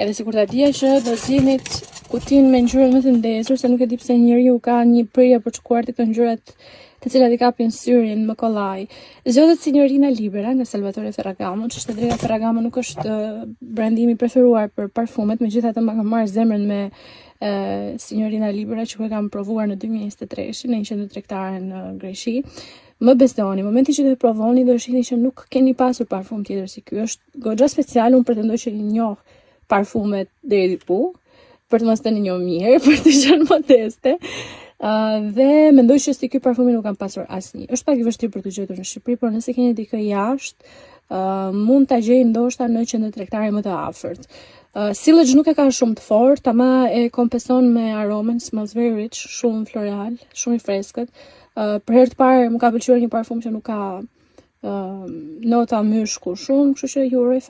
Edhe sikur ta dija që do zgjidhnit kutinë me ngjyrën më të ndezur, se nuk e di pse njeriu ka një prirje për të shkuar te këto ngjyrat të cilat i kapin syrin më kollaj. Zgjodhët Signorina Libera nga Salvatore Ferragamo, që është e drejta, Ferragamo nuk është brandi im i preferuar për parfumet, megjithatë ma kam marrë zemrën me Signorina Libera që kur e kam provuar në 2023 në një qendër tregtare në Greqi. Më besoni, momenti që do të provoni do shihni që nuk keni pasur parfum tjetër si ky. Është goxha special, unë pretendoj që i njoh parfumet deri diku, për të mos thënë njoh mirë, për të qenë modeste. Dhe mendoj që si ky parfumi nuk kam pasur asnjë. Është pak i vështirë për të gjetur në Shqipëri, por nëse keni dikë jashtë, mund ta gjej ndoshta në qendër tregtare më të afërt. Sillage nuk e ka shumë të fortë, ama e kompenson me aromën, smells very rich, shumë floral, shumë i freskët. Për herë të parë më ka pëlqyer një parfum që nuk ka nota myshku shumë, kështu që ju uroj fat.